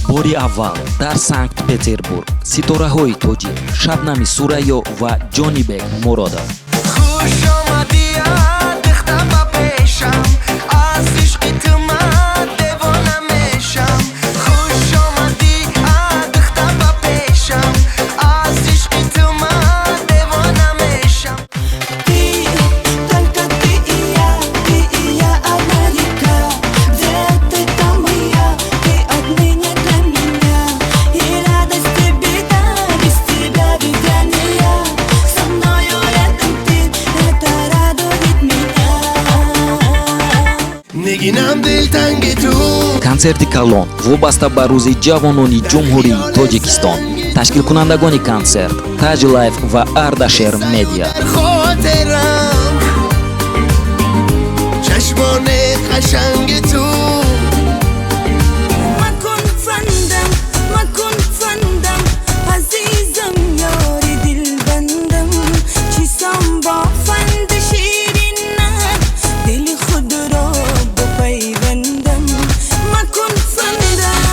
Бори аввал дар Санкт Петербург ситораҳои тоҷик Шабнами Сурайё ва Ҷонибек Муродов. Хуш омадӣ, духта, ба пешам. Аз ишқи ту ман девона мешам. Хуш омадӣ, духта, ба пешам. Аз ишқи ту ман девона мешам. Ты, только ты и я, ты и я одна река. Где ты, там и я, ты отныне для меня. И радость, и беда, без тебя ведь я не я. Со мною рядом ты, это радует меня. Нигинам, дилтанги ту. Консерти калон вобаста ба Рӯзи ҷавонони Ҷумҳурии Тоҷикистон. Ташкилкунандагони консерт Таҷ Лайф ва Ардашер Медиа. Хотирам чашмони қашанги ту. Макун фандам, макун фандам, азизам, ёри дилбандам. Чисон бофанд ширинат, дили худро бипайвандам. Макун фандам.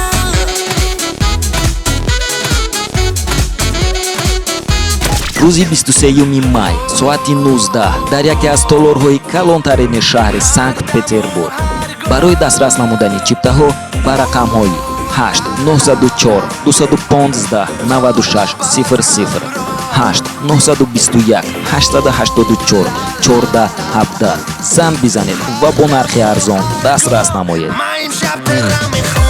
Рӯзи 23 май, соати 19, дар яке аз толорҳои калонтарини шаҳри Санкт Петербург. Барои дастрас намудани чиптаҳо ба рақамҳои 8 904 215 96 00, 8 921 884 14 17 занг бизанед ва бо нархи арзон дастрас намоед. Ман имшаб тура мехоҳам.